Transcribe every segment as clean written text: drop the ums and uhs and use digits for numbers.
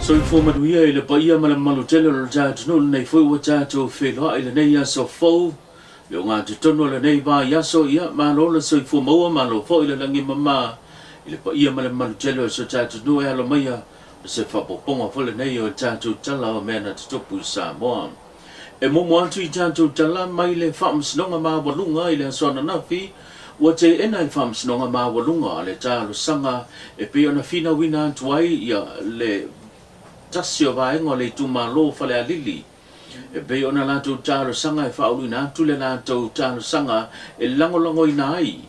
Soifua manuia i le paia ma le mamalu tele o le ta atunuu lenei foi ua tatou feiloai i lenei aso fou le ogatotonu o lenei vaiaso. Ia malo le soifua maua, malo foi le lagi e mama i le paia ma le mamalu tele o si o ta atunuu e alo maia o se faaopoopoga foi lenei o le tatou tala o mea na tutupu i Samoa. E muamua atu i tatou tala mai le Faamasinoga Maualuga i le aso ananafi, ua teena e le Faamasinoga Maualuga le talosaga e pei ona finauina atu ai ia le tasi o vaega o le itumalo o Falealili e pei ona latou talosaga e faauluina atu le latou talosaga e lagolagoina ai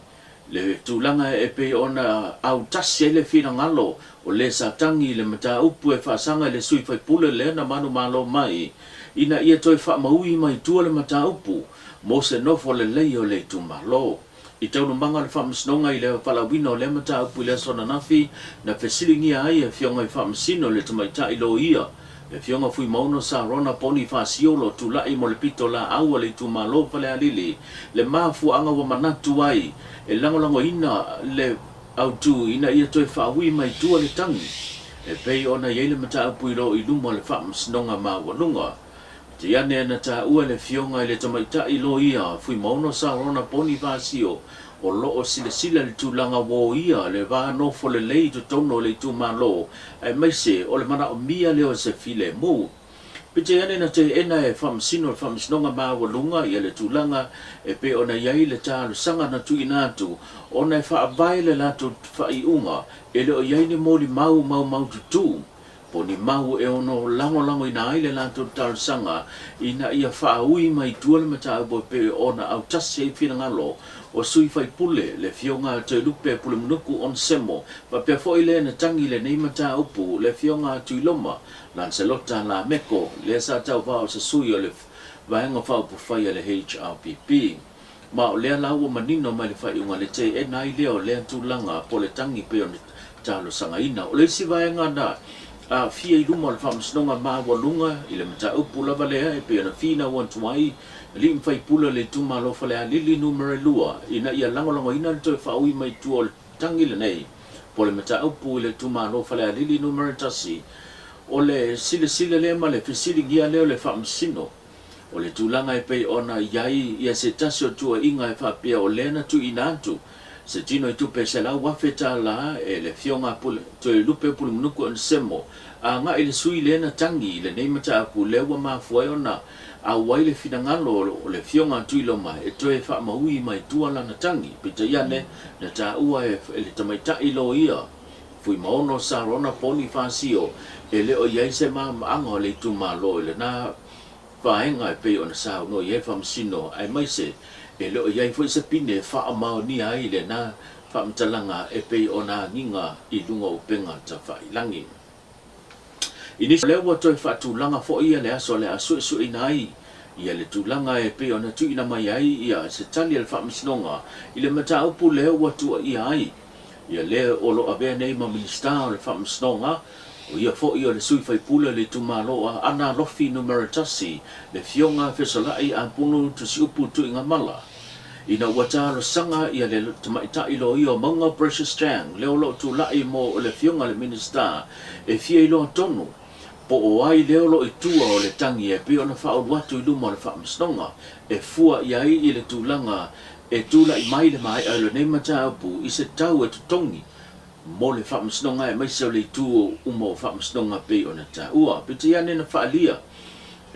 le tulaga e pei ona autasi ai le finagalo o le sa tagi i le mataupu e faasaga i le sui faipule lea na manumalo mai ina ia toe faamaui mai tua le mataupu mo se nofo lelei o le itumalo. I taualumaga o le Faamasinoga i le valaauina o lea mataupu i le aso ananafi, na fesiligia ai e Afioga i Faamasino le tamaitai loia, le Afioga Fuimaono Sarona Ponifasio o lo o tulai mo le pito laau a le itumalo o Falealili, le mafuaaga ua manatu ai e lagolagoina le autu ina ia toe faaui mai tua le tagi e pei ona i ai le mataupu i lo i luma o le Faamasinoga Maualuga. Te ane na taua e le Afioga i le Tamaitai Loia Fuimaono Sarona Ponifasio o lo o silasila i le tulaga ua oia le va nofo lelei i totonu o le itumalo aemaise o le manaomia lea o se filemu. Peitai ane na teena e Faamasino le Faamasinoga Maualuga ia le tulaga e pei ona i ai le talosaga na tuuina atu ona e faavae le latou faaiuga e le o i ai ni molimau maumaututu po o ni mau e ono lagolagoina ai le latou talosaga ina ia faaui mai tua le mataupu e pei ona autasi ai finagalo o sui faipule, le Afioga a Toelupe Pulemunuku Onesemo, faapea foi le na tagi i lenei mataupu, le Afioga a Tuiloma Lancelota Lameko, lea sa tauvao o se sui o le Vaega Faaupufai a le HRPP. Ma o lea la ua manino mai le faaiuga le teena ai lea o lea tulaga po o le tagi pei ona talosagaina. O le isi vaega na aafia i luma o le Faamasinoga Maualuga i le mataupu lava lea e pei ona finau atu ai alii ma faipule o le itumalo Falealili Numera 2 ina ia lagolagoina le toe faaui mai tua o le tagi lenei po o le mataupu i le itumalo Falealili Numera 1. O le silasila lea ma le fesiligia lea o le Faamasino O le tulaga e pei ona i ai ia se tasi o tuuaiga e faapea o lea na tuuina atu se tino i tupe $100,000 e le Afioga Toelupe Pulemunuku Onesemo agai i le sui lea na tagi i lenei mataupu lea ua mafua ai ona auai le finagalo o le Afioga Tuiloma e toe faamaui mai tua lana tagi. Peitai ane, na taua e le tamaitai loia Fuimaono Sarona Ponifasio e le o i ai se maamaaga o le itumalo i lena vaega e pei ona saunoa i ai le Faamasino, aemaise e le o i ai foi se pine e faamaonia ai lena faamatalaga e pei ona agiga i luga o upega tafailangi. I nisi o lea ua toe faatulaga foi le aso o le a suesueina ai ia le tulaga e pei ona tuuina mai ai ia se tali a le Faamasinoga i le mataupu lea ua tuuaia ai Ia lea o lo o avea nei ma Minisita o le Faamasinoga, o ia foi o le sui faipule o le itumalo o Aana Alofi Numera 1, le Afioga Fesolai Apulu Tusiupu Tuigamala. Ina ua talosaga ia le tamaitai loia o Mauga Precious Chang lea o lo o tulai mo le Afioga i le Minisita e fia iloa tonu po o ai lea o lo o i tua o le tagi e pei ona faaulu atu i luma o le Faamasinoga e fua i ai i le tulaga E tulai mai le maea o lenei mataupu i se tau e totogi mo le Faamasinoga aemaise o le itu uma o Faamasinoga pei ona taua. Peitai ane na faaalia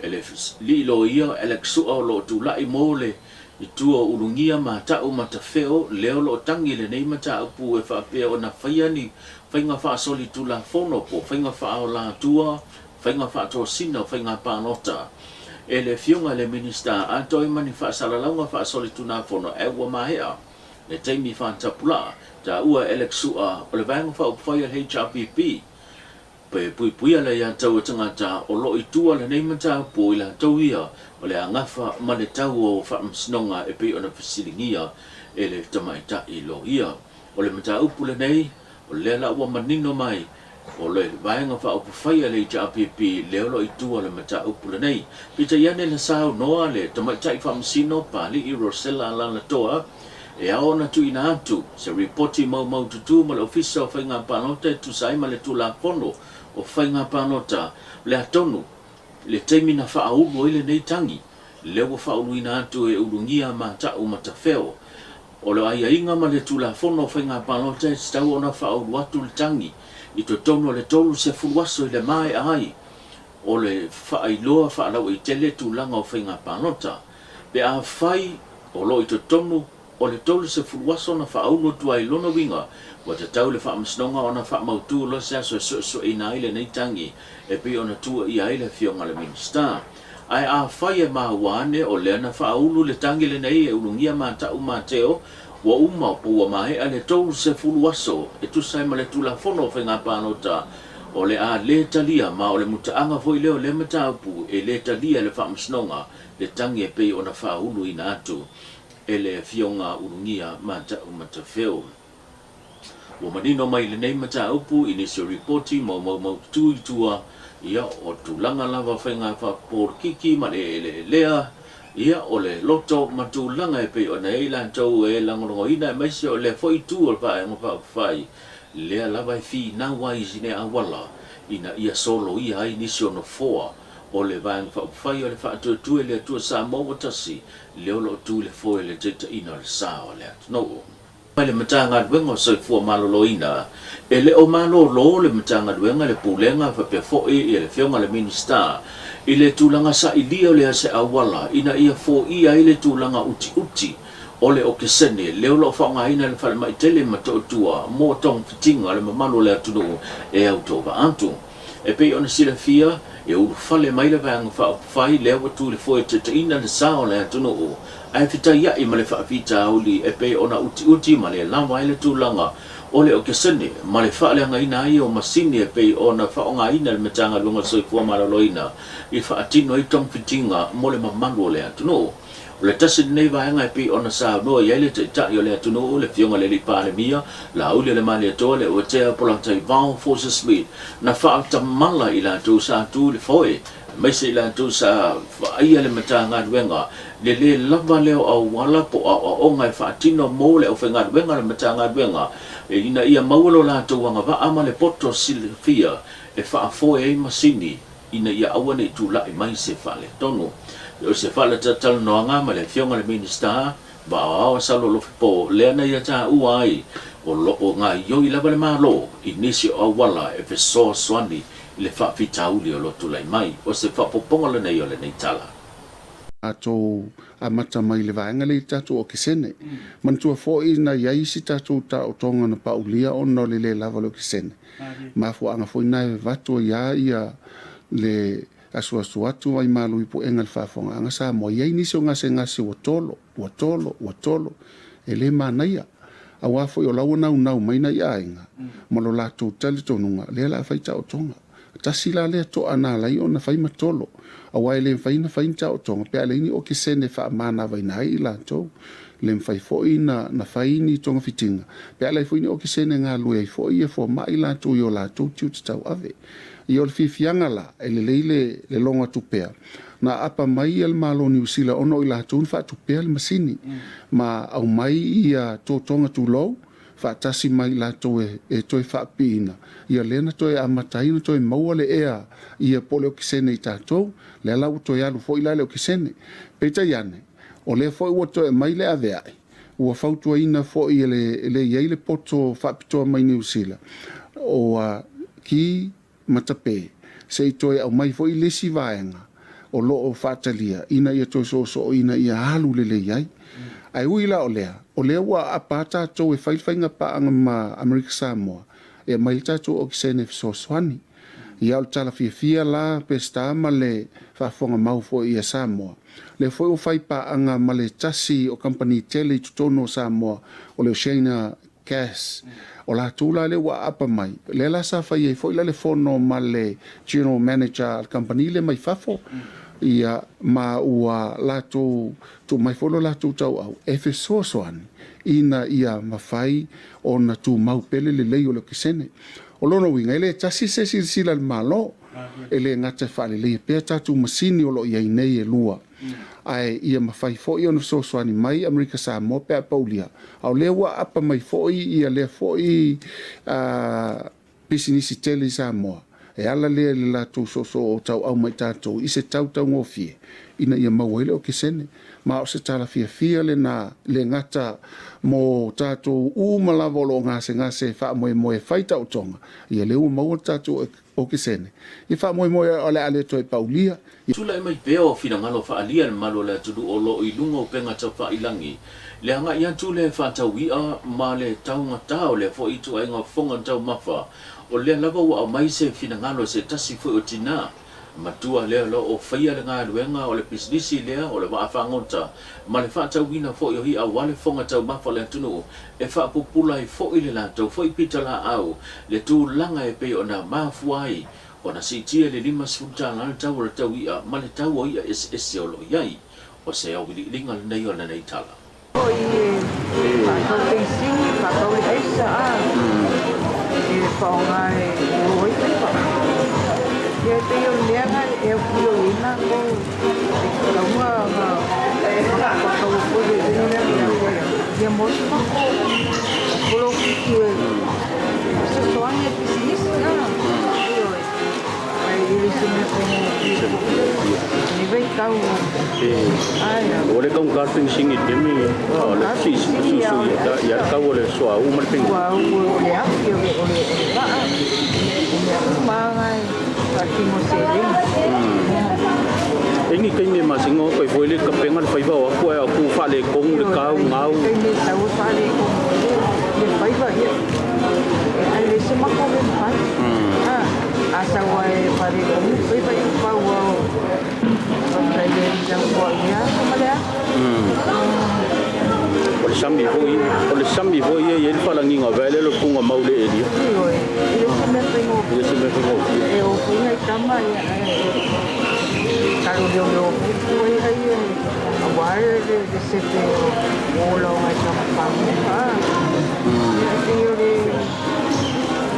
e le Alii Loia Alex Sua o lo o tulai mo le itu o Ulugia ma Ta'u Matafeo lea o lo o tagi i lenei mataupu e faapea ona faia ni faiga faasolitulafono po o faiga faaolatua Faiga faatosina o faiga palota e le Afioga i le Minisita atoa ai ma ni faasalalauga faasolitulafono ae ua maea le taimi faatapulaa, taua e Alex Sua o le Vaega Faaupufai a le HRPP pe puipuia le aiatatau a tagata o lo o i tua lenei mataupu i latou ia o le a gafa ma le tau o faamasinoga e pei ona fesiligia e le tamaitai loia. O le mataupu lenei O lea la ua manino mai, o le Vaega Faaupufai a le HRPP lea o lo o i tua o le mataupu lenei. Peitai ane na saunoa le Tamaitai Faamasino Papalii Rosella Alaalatoa e ao ona tuuina atu se ripoti maumaututu ma le Ofisa o Faiga Palota e tusa ai ma le Tulafono o Faiga Palota, o le a tonu le taimi na faaulu ai lenei tagi, lea ua faauluina atu e Ulugia Mata'u Matafeo. O le aiaiga ma le Tulafono o Faiga Palota e tatau ona faaulu atu le tagi i totonu o le 30 aso i le maea ai o le faailoa faalauaitele tulaga o faiga palota, pe afai o lo o i totonu o le 30 aso na faaulu atu ai lona uiga, ua tatau le Faamasinoga ona faamautu loa se aso e suesueina ai lenei tagi e pei ona tuuaia ai le Afioga i le Minisita. Ae afai e maua ane o lea na faaulu le tagi lenei e ulugia Mata'u Mateo ua uma po ua maea le 30 aso e tusa ai ma le Tulafono o Faiga Palota, o le a le talia ma o le mutaaga foi lea o lea mataupu e le talia e le Faamasinoga le tagi e pei ona faauluina atu e le Afioga Ulugia Mata'u Matafeo. Ua manino mai lenei mataupu i nisi o ripoti ma maumautu i tua, ia, o tulaga lava faiga faapolikiki ma le eleelea, ia, o le loto ma tulaga e pei ona i ai latou e lagolagoina aemaise o lea foi itu o le Vaega Faaupufai, lea lava e finau ai i sina auala ina ia soloia ai nisi o nofoa o le Vaega Faaupufai o le Faatuatua i le Atua Samoa ua tasi, lea o lo o tu i le foe i le taitaiina o le sa o le atunuu. Mai le Matagaluega o Soifua Maloloina, e le o malolo le Matagaluega, le Pulega faapea foi le Afioga i le Minisita i le tulaga sailia o le ase auala ina ia foia ai le tulaga utiuti o le okesene lea o lo o faaaogaina e le falemai tele i Motootua mo togafitiga o le mamalu o le atunuu e autovaa atu. E pei ona silafia, e ulufale mai le Vaega Faaupufai lea ua tu i le foe taitaiina le sa o le atunuu, ae fetaiai ma le faafitauli e pei ona utiuti ma le lava ai le tulaga o le okesene ma le faaleagaina ai o masini e pei ona faaaogaina e le Matagaluega o le Soifua Maloloina i faatino ai togafitiga mo le mamalu o le atunuu. O le tasi lenei vaega e pei ona saunoa i ai le Taitai o le atunuu, le Afioga i le Alii Palemia, Laaulialemalietoa Leuatea Polataivao Fosi Smith, na faatamala i latou sa tu i le foe, aemaise i latou sa vaaia le Matagaluega, le le lava lea o auala po o aoaoga e faatino mo le aufaigaluega a le Matagaluega ina ia maua lo latou agavaa ma le poto silafia e faafoe ai masini ina ia aua ne i tulai mai se faaletonu. O se faalatalanoaga ma le Afioga i le Minisita Vaaoao Salolofipo lea na ia taua ai o lo o gaoioi lava le Malo i nisi o auala e fesoasoani i le faafitauli o lo o tulai mai. O se faaopoopoga lenei o lenei tala. Tatou amata mai i le vaega lea i le tatou okesene. Manatua foi na i ai isi tatou taotoga na paulia ona o le le lava o le okesene. Mafuaaga foi na e avatu ai lava ia le asuasu atu ai malu i puega i le faafofogaaga Samoa. E i ai nisi o gasegase ua tolo, ua tolo, ua tolo, e le manaia. Aua foi o la ua naunau mai nai aiga ma lo latou talitonuga, lea o le a fai taotoga. Tasi la lea toa na ala ai ona fai ma tolo, aua e le mafai ona fai ni taotoga pe a leai ni okesene e faamanavaina ai i latou. E le mafai foi na fai ni togafitiga pe a leai foi ni okesene e galulue ai foi ia fomai latou i o latou tiute tauave. Ia o le fiafiaga la, e lelei le logo atu pea, na aapa mai ia le Malo o Niu Sila ona o i latou na faatupea le masini ma aumai ia totoga tulou, faatasi ma i latou e toe faapipiina, ia lea na toe amata ai ona toe maua le ea ia po o le okesene i tatou, lea la ua toe alu foi la le okesene. Peitai ane, o lea foi ua toe aumai le avea'i, ua fautuaina foi e le i ai le poto faapitoa mai Niu Sila, ua ki ma tape, se i toe aumai foi le isi vaega o lo o faatalia ina ia toe soosoo ina ia alu lelei ai. Ae ui la o lea, o lea ua aapa tatou e fai le faiga paaga ma Amerika Samoa e aumai le tatou okesene e fesoasoani. Ia o le tala fiafia la Peseta ma le faafofoga mau foi ia Samoa, lea foi ua fai paaga ma le tasi o kamupani tele i totonu o Samoa o le Oceania Gas. O latou la lea ua aapa mai, lea la sa fai ai foi la le fono ma le General Manager a le kamupani lea mai fafo, ia, ma ua latou tuu mai foi lo latou tauau e fesoasoani ina ia mafai ona tumau pea le lelei o le okesene. O lona uiga, e le tasi se silasila a le Malo, e le gata e faaleleia pea tatou masini o lo o i ai nei e lua, ae ia mafai foi ona fesoasoani mai Amerika Samoa pe a paulia, a o lea ua aapa mai foi ia lea foi pisinisi tele i Samoa E ala lea i le latou soosoo tauau mai tatou i se tau taugofie ina ia maua ai le okesene. Ma o se tala fiafia lena, e le gata mo tatou uma lava o lo o gasegase e faamoemoe e fai taotoga, ia lea ua maua le tatou okesene, ia faamoemoe o le a le toe paulia. Tulai mai pea o finagalo faaalia le mamalu o le atunuu o lo o i luga o upega taufailagi, le agai atu le faatau i'a ma le taugata o lea foi ituaiga fofoga taumafa. O lea lava ua aumai se finagalo e se tasi foi o tinā matua lea o lo o faia le galuega o le pisinisi lea o le vaa fagota ma le faatauina foi o i'a aua le fofoga taumafa o le atunuu e faapupula ai foi le latou foi pitolaau le tulaga e pei ona mafua ai ona siitia i le $50 le tau o le tau i'a ma le tau o i'a eseese o lo o i ai. O se auiliiliga lenei o lenei tala. Foi e faatau peisini, faatau le aisa a e faaaoga e olo ai faiva. Ia e pei o le mea lena e aupio i ai matou e tatau ona faatau foi le mea lea ia mo se matou polokiki e fesoasoani i le pisinisi a. Ioe. Ae le o se mea faigofie foi lenei vaitau. O le kaunga penisiga i le taimi o le suisui ia le tau o le suauu ma le penisiga. Suauu o le afi o le vaa o mea uma lava e faatino seleni. E ni taimi e masina o kai foi le kapega le faiva o atu ae atu faaletonu le tau gau. Taimi e tau e faaletonu ai le faiva ia e leai se matou mea mafai. A sau lava e faaletonu le faiva ia pau lava o O le sami foi, o le sami foi e i ai le falagiga o vae lea o le tugamau le elia. Ioe, e le o se mea faigofie. E le o se mea faigofie. E o foi nai tama ia ae talo leoleo foi tua ia ia aua le sefe o ola o nai tama pāmoka. Ia e pei o le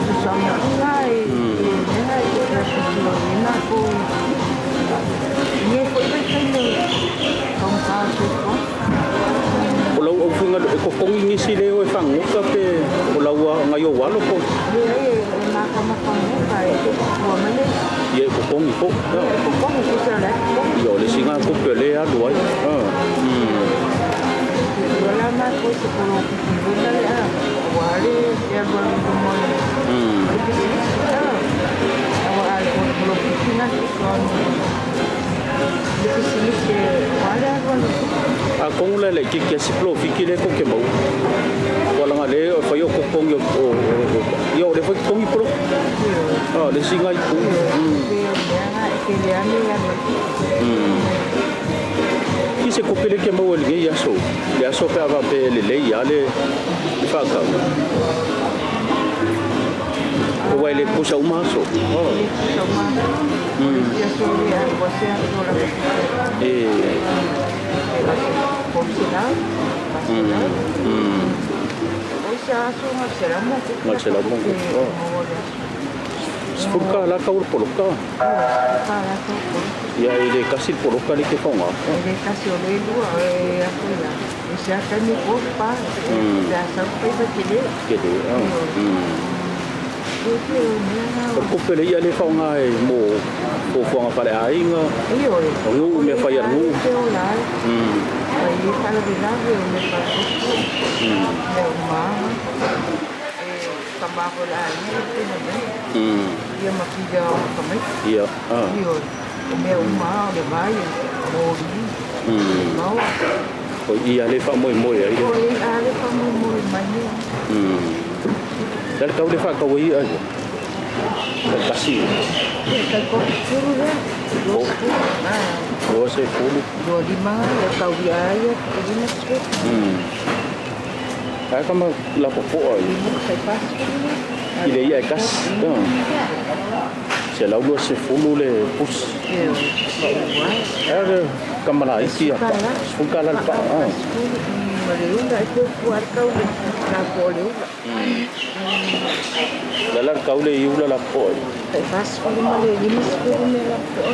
fesoasoani e mea e matou i nei foi vaitaimi o taugata le soifuaga. O lau aufuiga e totogi nisi le o e fagota pe o lau nai ou alo po. Leai e makama fagota e tua mai le Ia e totogi foi. E totogi tusa o le a totogi. Ia o le isi na tupe o lea e alu ai. Ua la matou se polokiki foi lale a aua le alualu i luma o le pisinisi a. Aua a polokiki na fesoasoani i le pisinisi aua le alualu i luma. Atonu la e laitiiti lava si polofiki lea tou te maua. Aua leaga o lea e fai o totogi o ia o lea foi e totogi poloka. O le isi lena itu. Pei o le mea lena e tele lava mea e alu ai. I se kope lea e te maua i lenei aso, le aso pe a faapea e lelei lava le faatau. Aua e le tutusa uma aso. E le tutusa uma aso. O le isi aso e alu lava se aso lava. E $10 tau le poloka. Ia e le tasi le poloka lea e te faaaoga. E le tasi o le lua e atu ia. E se ata ni po pa. E a sau faiva tele. Tele. O le tupe le ia lea e faaaoga e mo fuafuaga faaleaiga. Ioe. O nuu, mea fai a le nuu. E ola ai. Ai e faalavelave o mea faatupu. Mea uma lava. E tama foi le aiga e pena mai. Ia ma pili ao ma tamaiti. Ia. Ioe. O mea uma lava o le vai, o moli, o maoa. O ia lea e faamoemoe ai. O ia lea e faamoemoe mai ai. Le a le tau lea e faatau ai ia ai? Tai tasi. Ia tai 30 lea. 20. 20. 25 ia tau ia ia 50. Ae kama lapopoa ia. Tai 40. I le ia e tasi. 120 le pusi. Ae le kamalaiti ia. $10 le paa. Ma le ula e fuafua le tau le lapoa o le ula. Le la le tau le i ula lapoa ai. Tai 40 ma le 50 mea lapoa.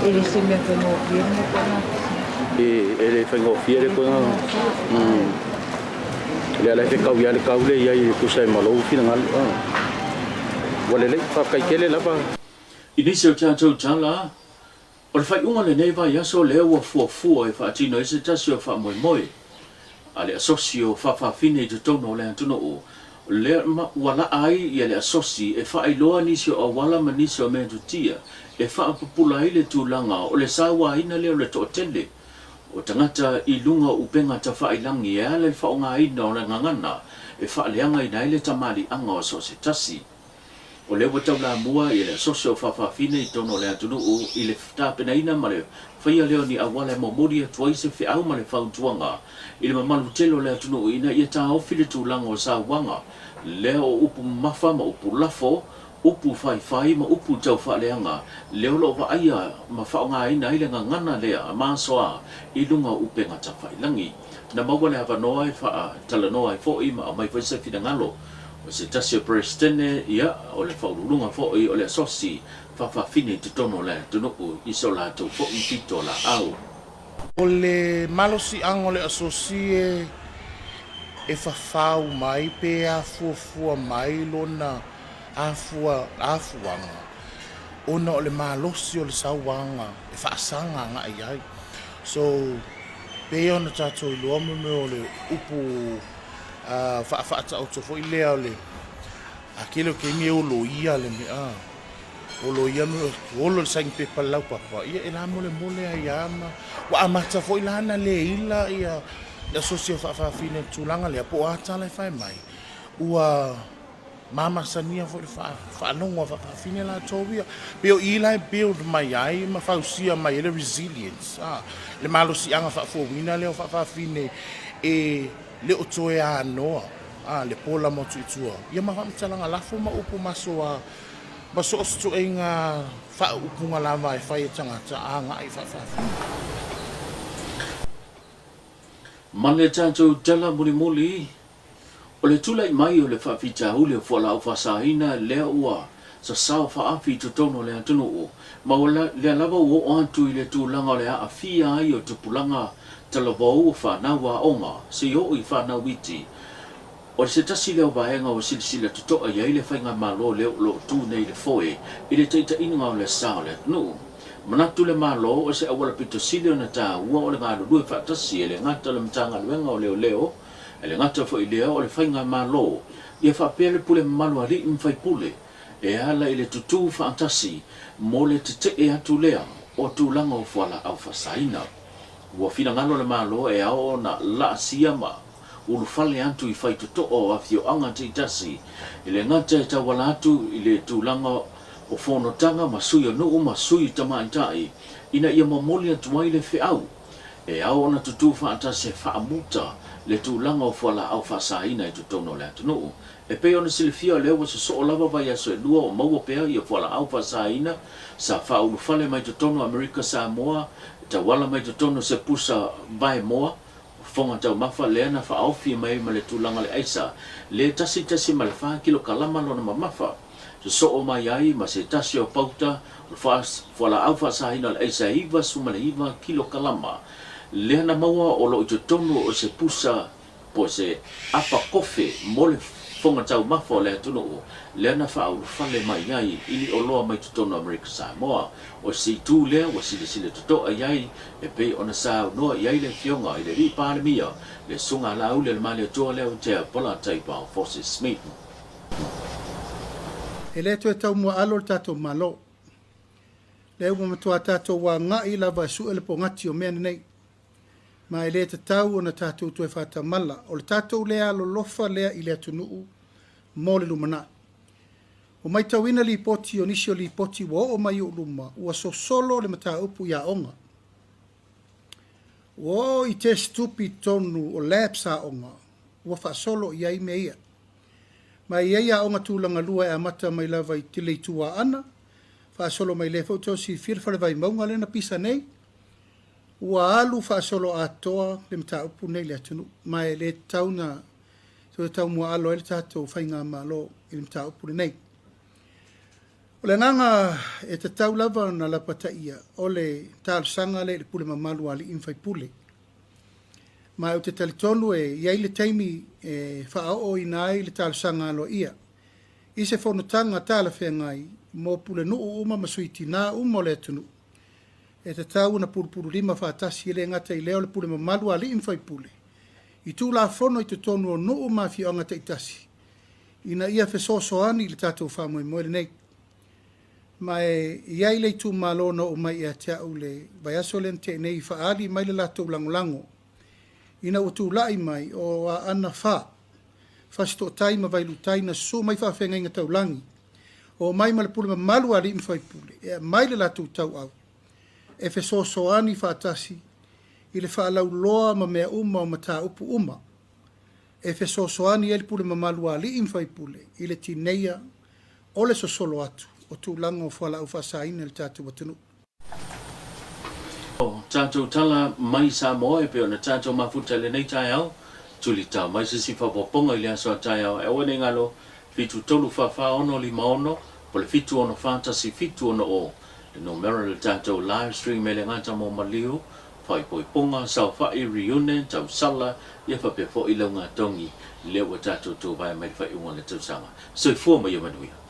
E le se mea faigofie le mea E le faigofie le koega. Lea la e fekau ia le kau le iai e tusa ai ma lou finagalo. Ua lelei, faafetai tele lava. I nisi o tatou tala, o le faaiuga o lenei vaiaso lea ua fuafua e faatino ai se tasi o faamoemoe a le Asosi o Faafafine i totonu o le atunuu, lea ua laa ai ia le Asosi e faailoa nisi o auala ma nisi o mea-tutia e faapupula ai le tulaga o le sauaina lea o le toatele o tagata i luga o upega tafailangi e ala i le faaaogaina o le gagana e faaleagaina ai le tamaliiaga o so o se tasi. O lea ua taulamua i le Asosi o Faafafine i totonu o le atunuu i le tapenaina ma le faia lea o ni auala e momoli atu ai se feau ma le fautuaga i le mamalu tele o le atunuu ina ia taofi le tulaga o sauaga lea o upu mamafa ma upu lafo, upu faifai ma upu taufaaleaga lea o lo o vaaia ma faaaogaina ai le gagana lea a masoa i luga o upega tafailangi. Na maua le avanoa e faatalanoa ai foi ma aumai foi se finagalo o se tasi o Peresetene, ia, o le faauluuluga foi o le Asosi Faafafine i totonu o le atunuu i so latou foi pito laau. O le malosiaga o le Asosi e fafau mai pe afuafua mai lona afua afuaga ona o le malosi o le sauaga e faasaga agai ai. So, pei ona tatou iloa mo mea o le upu faafaataoto foi lea o le a tele o taimi e oloia le mea, oloia olo le saini pepa i le laupapa, ia e lamolemole ai lava ma ua amata foi la ona le ila ia le asosi o faafafine i le tulaga lea, po o a tala e fai mai, ua mamasania foi le faalogo a faafafine latou ia. Pei o i la e build mai ai ma fausia mai ai le resilience, le malosiaga faafouina lea o faafafine e le o toe anoa le pola motu i tua ia ma faamatalaga lafo ma upu masoa ma so o se ituaiga faaupuga lava e fai e tagata agai i faafafine. Ma le tatou tala mulimuli, o le tulai mai o le faafitauli o fualaau faasaina lea ua sasao faaafi i totonu o le atunuu, ma o lea lava ua oo atu i le tulaga o le aafia ai o tupulaga talavou o fanau aoga se i oo i fanau iti. O se tasi lea o vaega ua silasila totoa i ai le Faigamalo lea o lo o tu nei i le foe i le taitaiga o le sa o le atunuu. Manatu le Malo o se auala pito sili ona taua o le galulue faatasi e le gata o le Matagaluega o Leoleo, e le gata foi lea o le Faigamalo ia faapea le pule mamalu a alii ma faipule e ala i le tutū faatasi mo le tetee atu lea o tulaga o fualaau faasaina. Ua finagalo le Malo e ao ona laasia ma ulufale atu i faitotoa o afioaga taitasi e le gata e tauala atu i le tulaga o fonotaga ma sui o nuu ma sui tamaitai ina ia momoli atu ai le feau e ao ona tutū faatasi e faamuta le tulaga o fualaau faasaina i totonu o le atunuu. E pei ona silafia o lea ua sosoo lava vaiaso e lua o maua pea ia fualaau faasaina sa faaulufale mai totonu o Amerika Samoa e tauala mai totonu o se pusa vaemoa fofoga taumafa lea na faaofi mai ma le tulaga o le aisa le 1.4 kilokalama lona mamafa sosoo mai ai ma se tasi o pauta o le fualaau faasaina o le aisa e 99 kilokalama lea na maua o lo o i totonu o se pusa po o se apa kofe mo le fofoga taumafa o le atunuu lea na faaulufale mai ai i ni oloa mai totonu o Amerika Samoa. O se itu lea ua silasila totoa i ai e pei ona saunoa i ai le Afioga i le Alii Palemia, le Susuga Laauli a le Malietoa Leautea Polataivao Fosi Smith. E le toe taumuaalo le tatou Malo. Lea ua matua tatou agai lava e sue le pogati o mea nenei. Ma e le tatau ona tatou toe faatamala. O le tatou le alolofa lea i le atunuu mo le lumanai. Ua maitauina lipoti o nisi o lipoti ua oo mai i ou luma, ua sosolo le mataupu i aoga. Ua oo i test tupi i totonu o labs aoga, ua faasolo i ai mea ia. Ma e i ai aoga tulaga lua e amata mai lava i le Itu Aana, faasolo mai lea foi ua silafia le fale Vaimauga lea na pisa nei, Ua alu faasoloatoa le mataupu lenei i le atunuu, ma e le tatau ona toe taumuaalo ai le tatou faigamalo i le mataupu lenei. O le agaga e tatau lava ona lapataia o le talosaga lea i le pule mamalu a alii ma faipule. Ma ou te talitonu e i ai le taimi e faaooina ai le talosaga aloaia i se fonotaga talafeagai mo pulenuu uma ma sui tinā uma o le atunuu e tatau ona pulupululima faatasi e le gata i lea o le pule mamalu a alii ma faipule i Tulafono i totonu o nuu ma afioaga taitasi ina ia fesoasoani i le tatou faamoemoe lenei. Ma e i ai le itumalo na oo mai ia te au le vaiaso lea na tea nei i faaali mai le latou lagolago ina ua tulai mai o Aana Fa, Fasitootai ma Vailuutai na susu mai faafeagaiga taulagi, oo mai ma le pule mamalu a alii ma faipule e aumai le latou tauau e fesoasoani faatasi i le faalauloa ma mea uma o mataupu uma e fesoasoani ai le pule mamalu a alii ma faipule i le tineia o le sosolo atu o tulaga o fualaau faasaina i le tatou atunuu. O tatou tala mai Samoa e pei ona tatou mafuta i lenei taeao, tulitao mai se isi faaopoopoga i le aso a taeao e aua nei galo 7 3 4 4 6 5 6 po le 7 6 4 1 7 6 o le numera o le tatou live stream e le gata mo maliu, faaipoipoga, saofai, reunion, tausala, ia faapea foi lauga togi lea ua tatou tuvae mai le faaiuga o le tausaga. Soifua ma ia manuia.